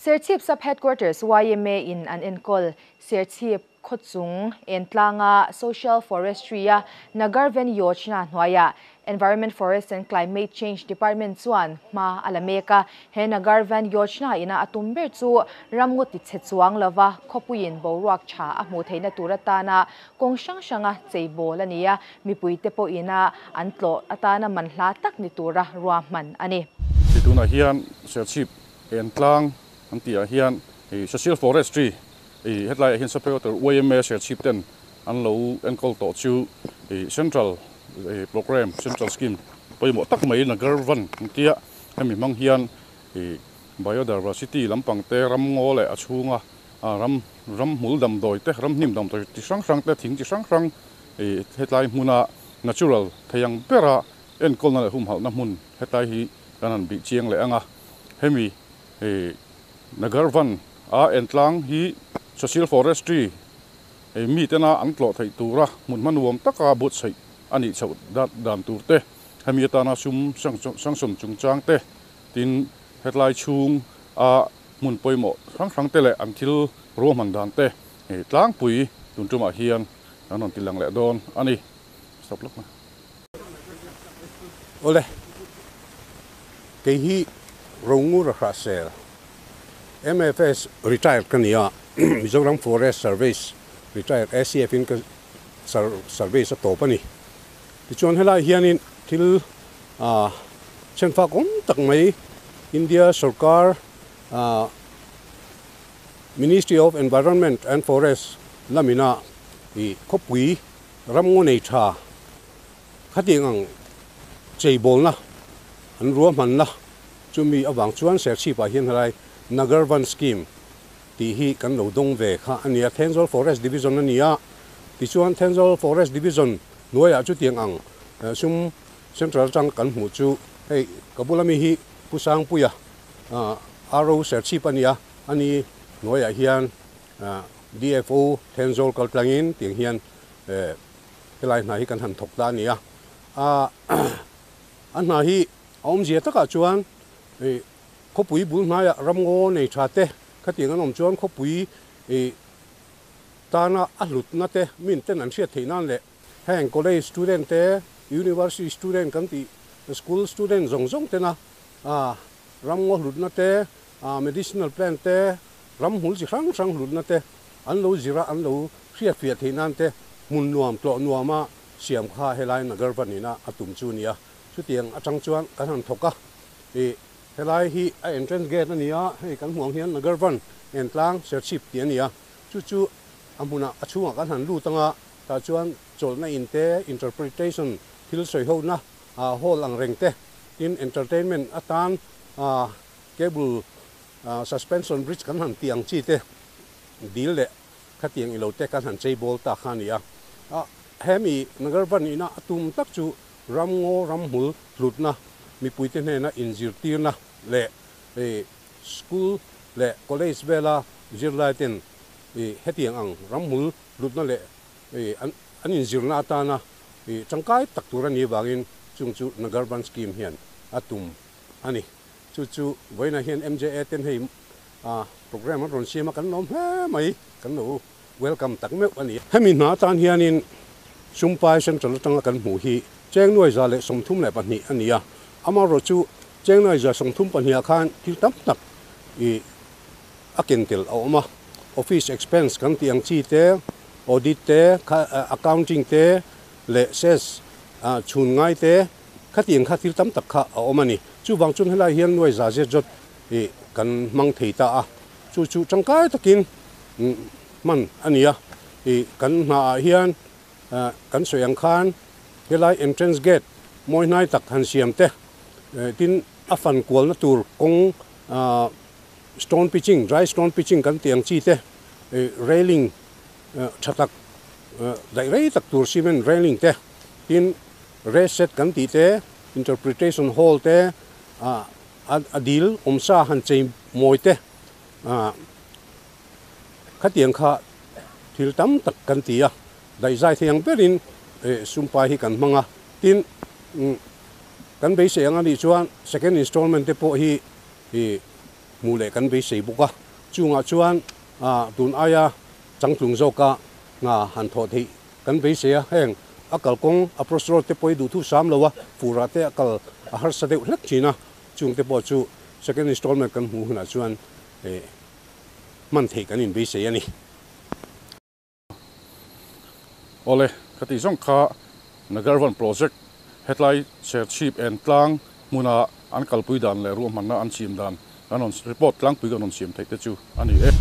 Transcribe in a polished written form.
Serchhip Sub Headquarters yma in an enkawl Serchhip khawchung entlanga Social Forestry-a Nagar Van Yojana hnuaiah Environment, Forest and Climate Change Department chuan hma a la mek a. He Nagar Van Yojana ina a tum ber chu ramngaw tichhe chuang lova khawpuiin boruak tha a hmuh theihna tur atana kawng hrang hranga cheibawl a ni a, mipuite pawhina an tlawh atana manhla tak ni tura ruahman a ni. Hei tunah hian Serchhip Entlang an tihah hian Social Forestry hetlaiah hian Sapeoter yma Serchhip ten an lo enkawl tawh chu Central Programme, Central Scheme pawimawh tak mai Nagar Van an tia, hemi hmang hian Biodiversity lampang te, ramngaw leh a chhunga ram ramhmul damdawi te, ramhnim damdawi chi hrang hrang te, thing chi hrang hrang hetlai hmuna natural thei ang bera enkawlna leh humhalhna hmun hetlai hi kan han bih chiang leh ang a. Hemi Nagar Van a entlang hi Social Forestry mi tena an tlawh theih tura hmun hmanuam taka buatsaih a nih chhoh dan tur te, hemi atana sum sanction chungchang te, tin hetlai chhung a hmun pawimawh hrang hrang te leh an thil ruahman dan te tlangpui tun tumah hian kan rawn ti lang leh dawn a ni. Stop lawk mai. Awle, kei hi Rongur Hrahsel, MFS retired ka ni a, Mizoram Forest Service retired ACF in ka service a tawp a ni. Tichuan helai hianin thil chhenfak awm tak mai India sorkar Ministry of Environment and Forest lamina ih khawpui ramngaw nei tha khatiang ang cheibawlna an ruahmanna chumi avang chuan Serchhip-ah hian helai Nagar Van Scheme tih hi kan lo dawng ve kha a ni a, Thenzawl Forest Division a ni a, tichuan Thenzawl Forest Division hnuaiah chutiang ang sum Central atang kan hmuh chu hei ka bula mi hi Pu Sangpuia RO Serchhip a ni a, a ni hnuaiah hian DFO Thenzawl kal tlangin tiang hian helai hna hi kan han thawk ta a ni a, a hna hi a awmzia takah chuan khawpui bul hnaiah ramngaw nei tha te khatiang an awm chuan khawpui tana a hlutna te min ten an hriat theih nan leh heng college student te, university student kan tih school student zawng zawng tena ramngaw hlutna te, medicinal plant te, ramhmul chi hrang hrang hlutna te an lo zir a, an lo hriatfiah theih nan te hmun nuam tlawh nuama siam kha helai Nagarvan ina a tum chu a ni a. Chutiang atang chuan kan han thawk a, ih helai hi a entrance gate a ni a, hei kan hmuh ang hian Nagarvan Entlang Serchhip tih a ni a, chu chu a hmunah a chhungah kan han lut ang a, tah chuan chawlhna in te, interpretation thil sawi hona hall ang reng te, tin entertainment atan cable suspension bridge kan han tih ang chi te dil leh khatiang ilo te kan han chei bawl ta kha a ni a. Hemi Nagarvan ina a tum tak chu ramngaw ramhmul hlutna, mipuite hnena inzirtirna leh school leh college vela zirlaiten hetiang ang ramhmul hlutna leh an inzirna atana tangkai tak tur a nih avangin chung chu Nagarvan scheme hian a tum a ni. Chu chu vawiinah hian MJA ten hei program an rawn siam a, kan lawm hle mai, kan lo welcome tak meuh a ni. Hemi hna atan hianin Sumpai Central atanga kan hmuh hi Chengnuai 132 a ni a, amaherawh chu Chengnuai 132 ah khan thil tam tak ih a ken tel a awm a, office expense kan tih ang chi te, audit te, accounting te leh cess chhun ngai te khatiang kha thil tam tak kha a awm a ni. Chuvang chuan helai hian nuai za zet zawt ih kan hmang thei ta a, chu chu tangkai takin hman a ni a, ih kan hnaah hian kan sawi ang khan helai entrance gate mawi hnai tak han siam te tin a fan kualna tur kawng stone pitching dry stone pitching kan tih ang chi te railing tha tak daih rei tak tur cement railing te tin rest set kan tih te interpretation hall te a dil awmsa han chei mawi te Khatiang kha thil tam tak kan ti a, daihzai thei ang berin sumpai hi kan hmang a, tin kan beisei ang a nih chuan second installment te pawh hi Hmuh leh kan beisei bawk a, chungah chuan tun aia changtlung zawka hna han thawh theih kan beisei a, heng a kalkawng approach road te pawh hi duhthu sam lo a, furah te a kal a harsa deuh hlek thin a, chung te pawh chu second installment kan hmuh hunah chuan hman theih kan inbeisei a ni. Awle, ka tih zawng kha Nagarvan Project hetlai Serchhip en tlang hmuna an kalpui dan leh ruahmanna an chim dan kan rawn report tlangpui kan rawn siam theih te chu a ni e.